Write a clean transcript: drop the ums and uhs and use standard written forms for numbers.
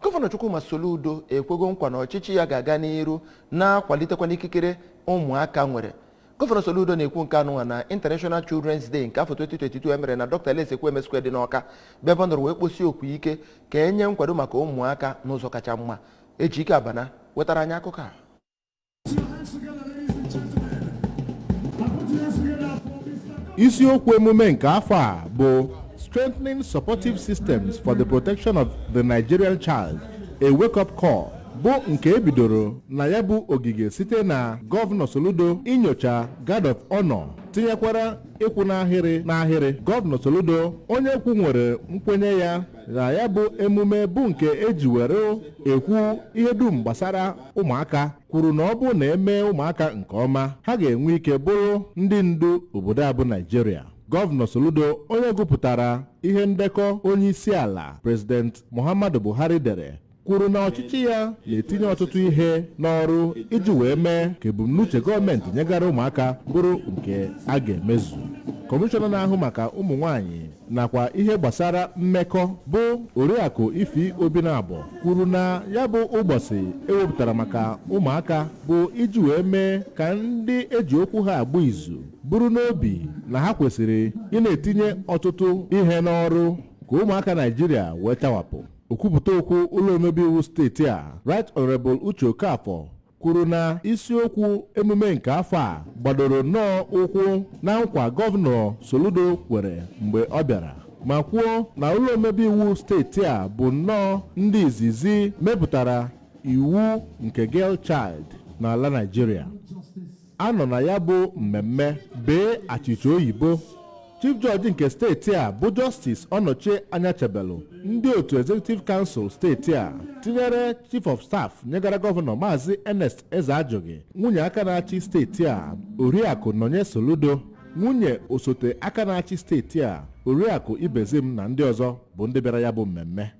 Gọvanọ Chukwuma Soludo ekwego nkwa na ọchịchị ya ga-aga n'iru na-akwalitekwa ikikere ụmụaka nwere. Gọvanọ Soludo na-ekwu nke anụnwa na International Children's Day nke afọ 2022 emere na Dr. Alex Ekwueme Square dị n'Ọka, bụ ebe ọ nọrọ wee kposie okwu ike ka enye nkwado maka ụmụaka n'ụzọ kacha mma. Ejike Abana wetara anyị akụkọ a. Isiokwu emume nke afọ a bụ "Strengthening Supportive Systems for the Protection of the Nigerian Child, a Wake-up Call", bụ nke ebidoro na ya bụ ogige site na Gọvanọ Soludo inyocha Guard of Honor, tinyekwara ịkwụ n'ahịrị n'ahịrị. Gọvanọ Soludo, onye kwu nwere nkwenye ya na ya bụ emume bụ nke eji were ekwu ihe dum gbasara ụmụaka, kwuru na ọ bụ na eme ụmụaka nke ọma, ha ga-enwe ike bụrụ ndị ndu obodo a bụ Naijiria. Gọvanọ Soludo, onye gụpụtara ihe ndekọ onye isi ala, President Muhammadu Buhari dere, kwuru na ọchịchị ya na-etinye ọtụtụ ihe n'ọrụ iji wee mee ka ebumnuche gọọmenti nyegara ụmụaka bụrụ nke a ga-emezu. Kọmishọna na-ahụ maka ụmụ nwanyị nakwa ihe gbasara mmekọ, bụ Oriakụ Ifi Obinabo, kwuru na ya bụ ụbọchị ewepụtara maka ụmụaka bụ iji wee mee ka ndị eji okwu ha agba izu bụrụ n'obi na ha kwesịrị ị na-etinye ọtụtụ ihe n'ọrụ ka ụmụaka Naijiria wee chawapụ. Okwupụta okwu ụlọ omebe iwu steeti a, Right Honorable Uche Okafor, kwuru na isiokwu emume nke afọ a gbadoro nnọọ ụkwụ na nkwa Gọvanọ Soludo kwere mgbe ọ bịara, ma kwuo na ụlọ omebe iwu steeti a bụ nnọọ ndị izizi mepụtara iwu nke Girl Child n'ala Naijiria. A nọ na ya bụ mmemme bee achịcha oyibo. Chief Judge nke steeti a, bụ Justice Ọnọchie Anyachebelu, ndị otu Executive Council steeti a, tinyere Chief of Staff nyegara Gọvanọ, Maazị Ernest Ezeajụghị, nwunye aka na-achị steeti a, Oriakụ Nonye Soludo, nwunye osote aka na-achị steeti a, Oriakụ Ibezim, na ndị ọzọ bụ ndị bịara ya bụ mmemme.